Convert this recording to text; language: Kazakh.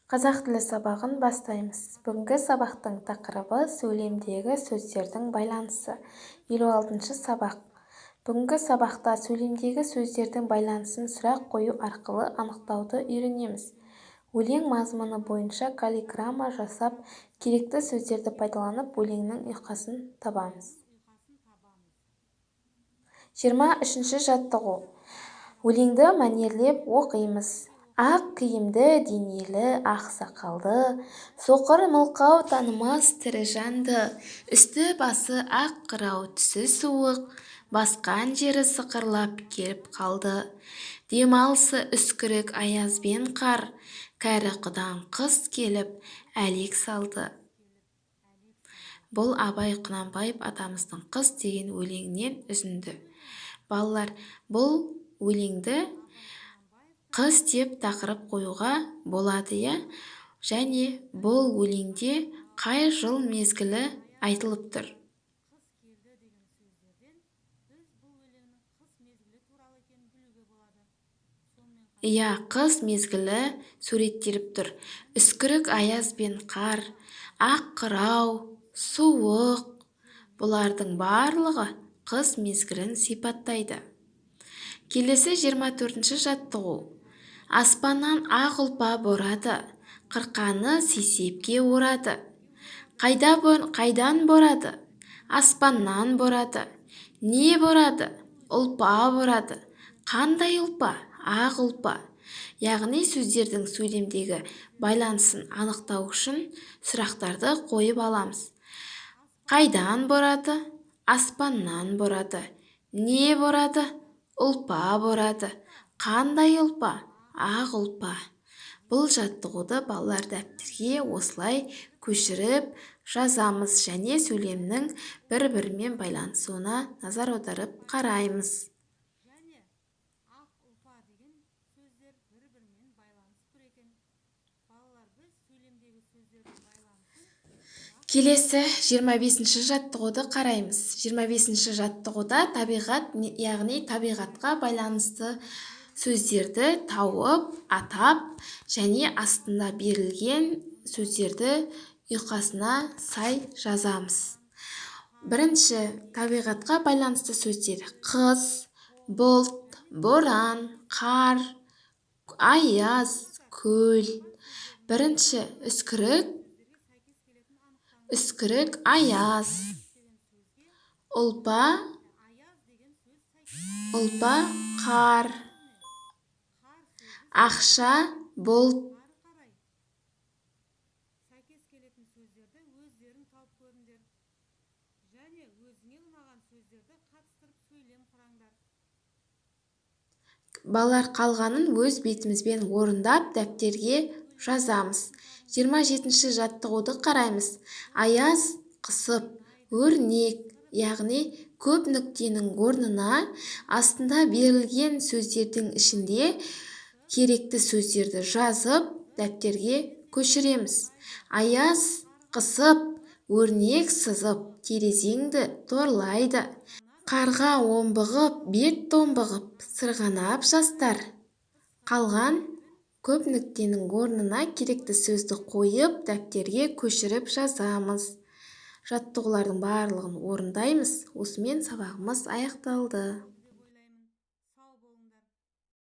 Қазақ тілі сабағын бастаймыз. Бүгінгі сабақтың тақырыбы сөйлемдегі сөздердің байланысы. 56-сабақ. Бүгінгі сабақта сөйлемдегі сөздердің байланысын сұрақ қою арқылы анықтауды үйренеміз. Өлең мазмұны бойынша каллиграмма жасап, керекті сөздерді пайдаланып, өлеңнің ұйқасын табамыз. 23-жаттығу. Өлеңді мәнерлеп оқимыз. Ақ киімді денелі, ақ сақалды, соқыр мылқау танымас тірі жанды, үсті-басы ақ қырау түсі суық, басқан жері сықырлап келіп қалды. Демалысы үскірік аяз бен қар, кәрі құдаң қыс келіп әлек салды. Бұл Абай Құнанбаев атамыздың Қыс деген өлеңінен үзінді. Балалар, бұл өлеңді қыс деп тақырып қоюға болады, иә? Және бұл өлеңде қай жыл мезгілі айтылып тұр? Иә, қыс мезгілі суреттеліп тұр. Үскірік аяз бен қар, ақ қырау, суық, бұлардың барлығы қыс мезгілін сипаттайды. Келесі 24-жаттығу. Аспаннан ақ ұлпа борады, қырқаны сисепке орады. Қайдан борады? Аспаннан борады. Не борады? Ұлпа борады. Қандай ұлпа? Ақ ұлпа. Яғни сөздердің сөйлемдегі байланысын анықтау үшін сұрақтарды қойып аламыз. Қайдан борады? Аспаннан борады. Не борады? Ұлпа борады. Қандай ұлпа? Ақ ұлпа. Бұл жаттығуды балалар дәптерге осылай көшіріп жазамыз және сөйлемнің бір-бірімен байланысуына назар аударып қараймыз. Және ақ ұлпа деген сөздер бір-бірімен байланысып тұр екен. Балалар, біз сөйлемдегі сөздердің байланысын Келесі 25-жаттығуды қараймыз. 25-жаттығуда табиғат, яғни табиғатқа байланысты сөздерді тауып, атап және астында берілген сөздерді ұйқасына сай жазамыз. Бірінші табиғатқа байланысты сөздер: қыс, бұлт, боран, қар, аяз, көл. Бірінші үскірік, үскірік аяз, ұлпа, ұлпа қар, ақша бұлт. Сәйкес келетін сөздерді өздерің тауып көріңдер. Және өзіңе ұнаған сөздерді қатыстырып сөйлем құраңдар. Балалар, қалғанын өз бетімізбен орындап дәптерге жазамыз. 27-жаттығуды қараймыз. Аяз қысып, өрнек, яғни көп нүктенің орнына астында берілген сөздердің ішінде керекті сөздерді жазып дәптерге көшіреміз. Аяз қысып, өрнек сызып, терезеңді торлайды. Қарға омбығып, бет томбығып, сырғанап жастар. Қалған көп нүктенің орнына керекті сөзді қойып, дәптерге көшіріп жазамыз. Жаттығулардың барлығын орындаймыз. Осымен сабағымыз аяқталды.